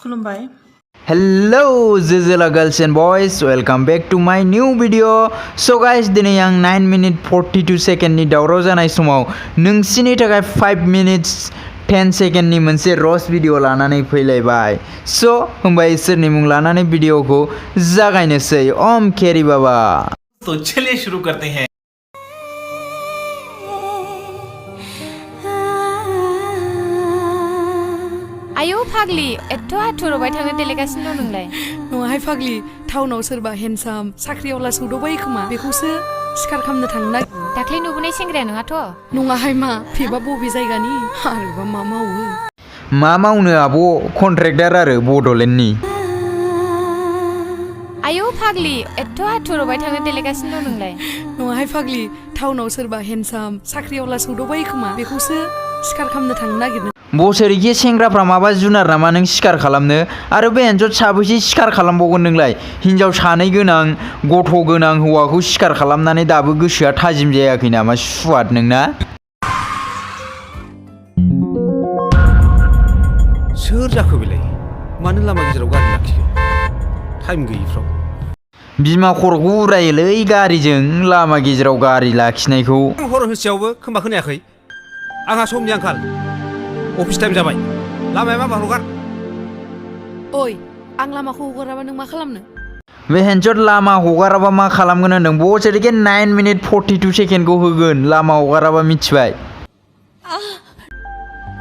खुलुमबाय। Hello Zizila girls and boys, welcome back to my new video. So guys, दिनै आं 9 minute 42 second नि दावराव जानाय समाव नोंसिनि थाखाय 5 minutes 10 second नि मोनसे रोस्ट भिडिअ लानानै फैलायबाय। सो होमबा इसोरनि मुं लानानै भिडिअखौ जागायनोसै। ओम केरी बाबा। तो चलिए शुरू करते हैं। आयौ फाग्लि एथ' आथुरबाय थांनो देलायगासिनो दं नोंलाय? नङाहाय फाग्लि, टाउनाव सोरबा हेन्डसाम साख्रियावला सौदावबाय खोमा, बेखौसो सिखार खालामनो थांनो नागिरदों। दाख्लै नुबोनाय सेंग्राया नङाथ'? नङाहाय मा, बेबा बबे जायगानि आरोबा मा मावो? मा मावनो आब', कन्ट्रेक्टर आरो बड'लेण्डनि। आयौ फाग्लि एथ' आथुरबाय थांनो देलायगासिनो दं नोंलाय? नङाहाय फाग्लि, टाउनाव सोरबा हेन्डसाम साख्रियावला सौदावबाय खोमा, बेखौसो सिखार खालामनो थांनो नागिरदों। बोसोरैखे सेंग्राफ्रा माबा जुनार नामा नों सिखार खालामनो? आरो बे एन्जर साबैसे सिखार खालामबावगोन नोंलाय? हिनजाव सानै गोनां गथ' गोनां हौवाखौ सिखार खालामनानै दाबो गोसोआ थाजिम जायाखै नामा सुवाद नोंना? सोर जाखो बेलाय? मानो लामा गेजेराव गारि लाखियो? टाइम गैयिफ्राव। बिमा खर'खौ उरायोलै गारिजों लामा गेजेराव गारि लाखिनायखौ। हर होसेयावबो खोमा खोनायाखै? आंहा समनि आंखाल। अफिस टाइम जाबाय। लामाया मा हगार? ओइ, आं लामाखौ हगाराबा नों मा खालामनो? बे हेन्जर लामा हगाराबा मा खालामगोन होनदों? बोसोरैखे 9 minute 42 सेकेन्डखौ होगोन लामा हगाराबा, मिथिबाय?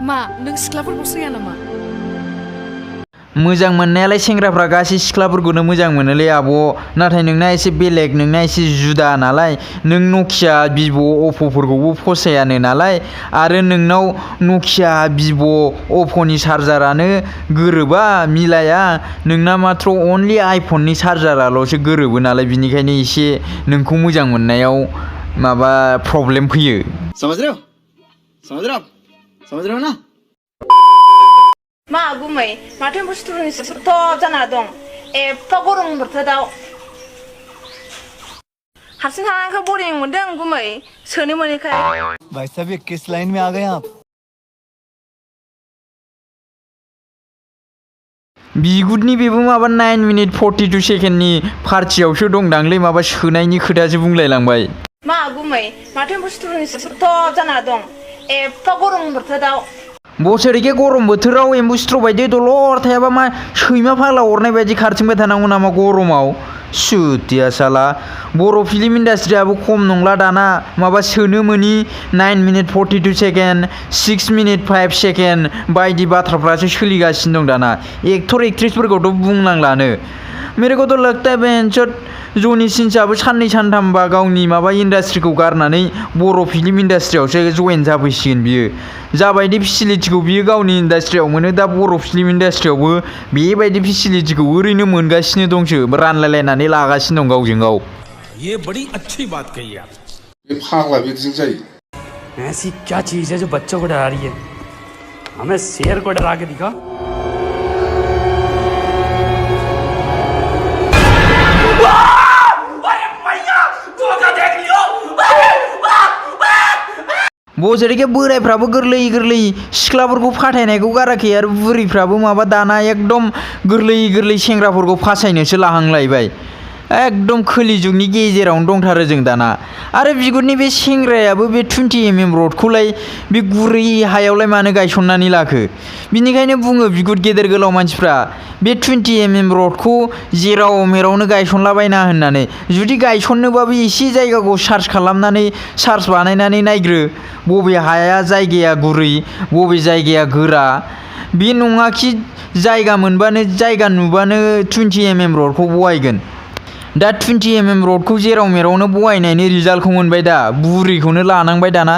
मा नों सिख्लाफोरखौ सैया नामा? मोजां मोननायालाय सेंग्राफ्रा गासै सिख्लाफोरखौनो मोजां मोनोलै आब', नाथाय नोंना एसे बेलेग, नोंना एसे जुदा नालाय। नों नकिया भिभ' अप्प'फोरखौबो फसायानो नालाय, आरो नोंनाव नकिया भिभ' अप्प'नि चार्जारानो गोरोबा, मिलाया। नोंना माथ्र' अनलि आइफननि चार्जाराल'सो गोरोबो नालाय, बिनिखायनो एसे नोंखौ मोजां मोननायाव माबा प्रब्लेम फैयो। समझ रहे हो ना? मा गुमै माथो बुस्थुनि सब जाना दं एफा गरम बोथोराव हारसिं थानायखौ बरिं मोनदों गुमै, सोनो मोनैखाय। भाई साहब ये किस लाइन में आ गए आप? बिगुरनि बेबो माबा 9 minute 42 सेकेन्डनि पार्टियावसो दंदांलै, माबा सोनायनि खोथासो बुंलायलांबाय। मा गुमै माथो बुस्थुनि सब जाना दं एफा गरम बोथोराव। बोसोरैखे गरम बोथोराव एम्बु सिथ्र' बायदि दलर थायाबा मा सैमा फाग्ला अरनाय बायदि खारथिंबाय थानांगौ नामा गरमाव? सुतिया साला। बर' फिल्म इन्डास्ट्रियाबो खम नंला दाना, माबा सोनो मोनि 9 minute 42 सेकेन्ड 6 minute 5 सेकेन्ड बायदि बाथ्राफ्रासो सोलिगासिनो दं दाना। एक्टर एक्ट्रेसफोरखौथ' बुंनांलानो। मेरे को तो लगता है बेंचोद जनि सिन्सआबो साननै सानथामबा गावनि माबा इन्डास्ट्रिखौ गारनानै बर' फिल्म इन्डास्ट्रियावसो जयेन जाफैसिगोन बियो। जाबायदि फेसिलिटिखौ बियो गावनि इन्डास्ट्रियाव मोनो, दा बर' फिल्म इन्डास्ट्रियावबो बेबायदि फेसिलिटिखौ ओरैनो मोनगासिनो दंसो, रानलायलायनानै लागासिनो दं गावजों गाव। ये बड़ी अच्छी बात कही आप। ये फागला व्यक्ति चाहिए। ऐसी क्या चीज है जो बच्चों को डरा रही है? हमें शेर को डरा के दिखा। बोसोरैखे बोरायफ्राबो गोरलै गोरलै सिख्लाफोरखौ फाथायनायखौ गाराखै, आरो बुरिफ्राबो माबा दाना एकदम गोरलै गोरलै सेंग्राफोरखौ फासायनोसो लाहांलायबाय। एकदम खोलि जुगनि गेजेरावनो दंथारो जों दाना। आरो बिगुरनि बे सेंग्रायाबो बे 20 mm रडखौलाय बे गुरै हायावलाय मानो गायसननानै लाखो? बिनिखायनो बुङो बिगुर गेदेर गोलाव मानसिफ्रा, बे 20 mm रडखौ जेराव मेरावनो गायसनलाबायना होननानै। जुदि गायसननोबाबो एसे जायगाखौ सार्च खालामनानै सार्च बानायनानै नायग्रो, बबे हाया जायगाया गुरै बबे जायगाया गोरा। बे नङाखि जायगा मोनबानो जायगा नुबानो 20 mm रडखौ बहायगोन। दा 20 mm रडखौ जेराव मेरावनो बहायनायनि रिजाल्टखौ मोनबाय, दा बुरिखौनो लानांबाय दाना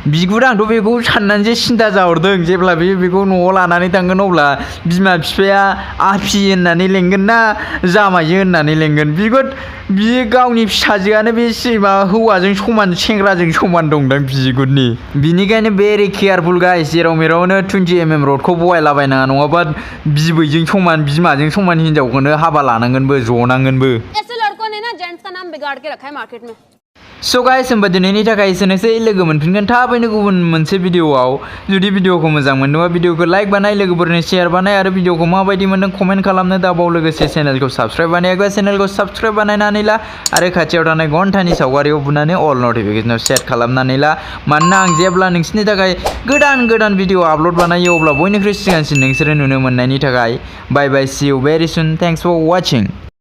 बिगुर आंथ' बेखौ साननानैसो सिन्था जाहरदों, जेब्ला बेखौ न'आव लानानै थांगोन अब्ला बिमा बिफाया आफि होननानै लेंगोन ना जामाइजो होननानै लेंगोन? बियो गावनि फिसाजोआनो बे हौवाजों समान, सेंग्राजों समान दंदां बिगुरनि। बिनिखायनो भेरि केयारफुल गाइस, जेराव मेरावनो 20 mm रडखौ बहायलाबायनाङा, नङाबा बिबैजों समान बिमाजों समान हिनजावखौनो हाबा लानांगोनबो, जनांगोनबो। ऐसे लड़कों ने ना जेंट्स का नाम बिगाड़ के रखा है मार्केट में। स' गाइस होमबा दिनैनि थाखाय एसेनोसै लोगो मोनफिनगोन थाबैनो गुबुन मोनसे भिडिअआव जुदि भिडिअखौ मोजां मोनदोंबा भिडिअखौ लाइक बानाय लोगोफोरनो शेयार बानाय आरो भिडिअखौ माबायदि मोनदों कमेन्ट खालामनो दाबाव लोगोसे चेनेलखौ साबस्क्राइब बानायाखैबा चेनेलखौ साबस्क्राइब बानायनानै ला आरो खाथियाव थानाय घन्टानि सावगारियाव बुनानै अल नटिफिकेसनाव सेट खालामनानै ला मानोना आं जेब्ला नोंसिनि थाखाय गोदान भिडिअ आपल'ड बानायो अब्ला बयनिख्रुइ सिगांसिन नोंसोरो नुनो मोननायनि थाखाय bye bye see you very soon thanks for watching.